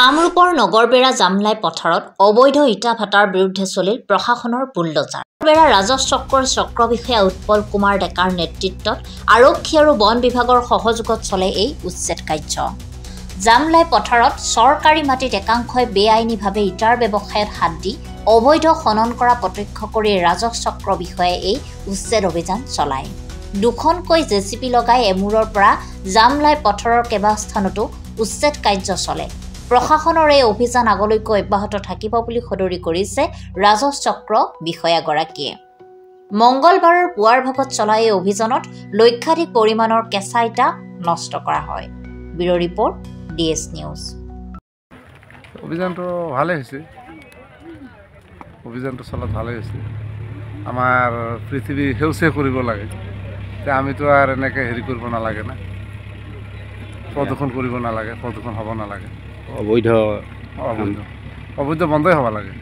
কামৰূপৰ নগৰবেৰা জামলাই পথাৰত অবৈধ ইটা ভাটাৰ বিৰুদ্ধে চলিল প্ৰশাসনৰ বুলডজাৰ। বেৰা ৰাজহ চক্ৰৰ চক্ৰ বিষয়া উৎপল কুমাৰ ডেকাৰ নেতৃত্বত আৰক্ষী আৰু বন বিভাগৰ সহযোগত চলে এই উচ্ছেদ কাৰ্য। জামলাই পথাৰত চৰকাৰী মাটিত একাংশই বেআইনীভাৱে ইটাৰ ব্যৱসায়ত হাত দি অবৈধ খনন কৰা প্ৰত্যক্ষ কৰি ৰাজহ চক্ৰ বিষয়াই এই উচ্ছেদ অভিযান চলায়। দুখনকৈ জেচিপি লগাই এমূৰৰ পৰা জামলাই পথাৰৰ কেইবাস্থানতো উচ্ছেদ কাৰ্য চলে। প্ৰশাসনৰ এই অভিযান আগলৈকো অব্যাহত থাকিব বুলি সদৰি কৰিছে ৰাজহ চক্ৰ বিষয়াগৰাকীয়ে। মংগলবাৰৰ পুৱাৰ ভাগত চলা এই অভিযানত লক্ষাধিক পৰিমাণৰ কেঁচা ইটা নষ্ট কৰা হয়। Bureau report, DS news. অভিযানটো ভালেই হৈছে, অভিযানটো চলাত ভালেই হৈছে। আমাৰ পৃথিৱী সেউজীয়া কৰিব লাগে, এতিয়া আমিতো আৰু এনেকৈ হেৰি কৰিব নালাগে না, প্ৰদূষণ কৰিব নালাগে, প্ৰদূষণ হ'ব নালাগে। অবৈধ অবৈধ অবৈধ বন্ধই হ'ব লাগে,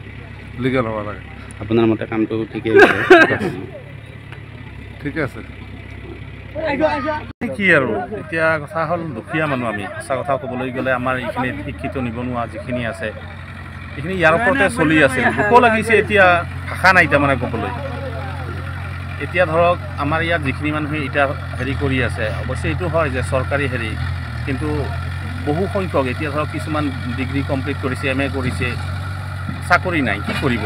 লিগেল হ'ব লাগে। আপোনাৰ মতে কামটো ঠিকেই আছে? ঠিকে আছে। কি আৰু এতিয়া কথা হ'ল, দুখীয়া মানুহ আমি, সঁচা কথা ক'বলৈ গ'লে আমাৰ এইখিনিত শিক্ষিত নিবনুৱা যিখিনি আছে এইখিনি ইয়াৰ ওপৰতে চলি আছিল। দুখো লাগিছে, এতিয়া ভাষা নাই তাৰমানে ক'বলৈ। এতিয়া ধৰক আমাৰ ইয়াত যিখিনি মানুহে এতিয়া হেৰি কৰি আছে, অৱশ্যে এইটো হয় যে চৰকাৰী হেৰি, কিন্তু বহু সংখ্যক এতিয়া ধৰক কিছুমান ডিগ্ৰী কমপ্লিট কৰিছে, এম এ কৰিছে, চাকৰি নাই, কি কৰিব?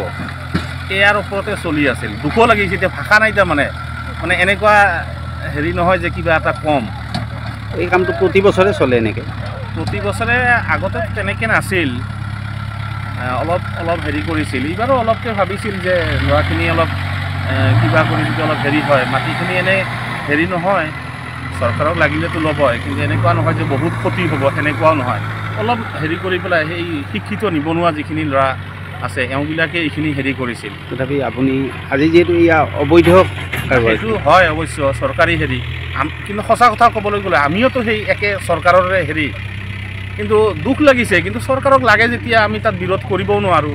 ইয়াৰ ওপৰতে চলি আছিল। দুখো লাগিছে, এতিয়া ভাষা নাই তাৰমানে, মানে এনেকুৱা হেৰি নহয় যে কিবা এটা কম। এই কামটো প্ৰতি বছৰে চলে এনেকৈ? প্ৰতি বছৰে আগতে তেনেকৈ নাছিল, অলপ অলপ হেৰি কৰিছিল। এইবাৰো অলপকৈ ভাবিছিল যে ল'ৰাখিনি অলপ কিবা কৰি যদি অলপ হেৰি হয়, মাটিখিনি এনেই হেৰি নহয়, চৰকাৰক লাগিলেতো ল'বই, কিন্তু এনেকুৱা নহয় যে বহুত ক্ষতি হ'ব, সেনেকুৱাও নহয়। অলপ হেৰি কৰি পেলাই সেই শিক্ষিত নিবনুৱা যিখিনি ল'ৰা আছে এওঁবিলাকে এইখিনি হেৰি কৰিছিল। তথাপি আপুনি আজি যিহেতু ইয়াৰ অবৈধ সেইটো হয় অৱশ্য চৰকাৰী হেৰি, কিন্তু সঁচা কথা ক'বলৈ গ'লে আমিওতো সেই একে চৰকাৰৰে হেৰি, কিন্তু দুখ লাগিছে। কিন্তু চৰকাৰক লাগে যেতিয়া আমি তাত বিৰোধ কৰিবও নোৱাৰোঁ।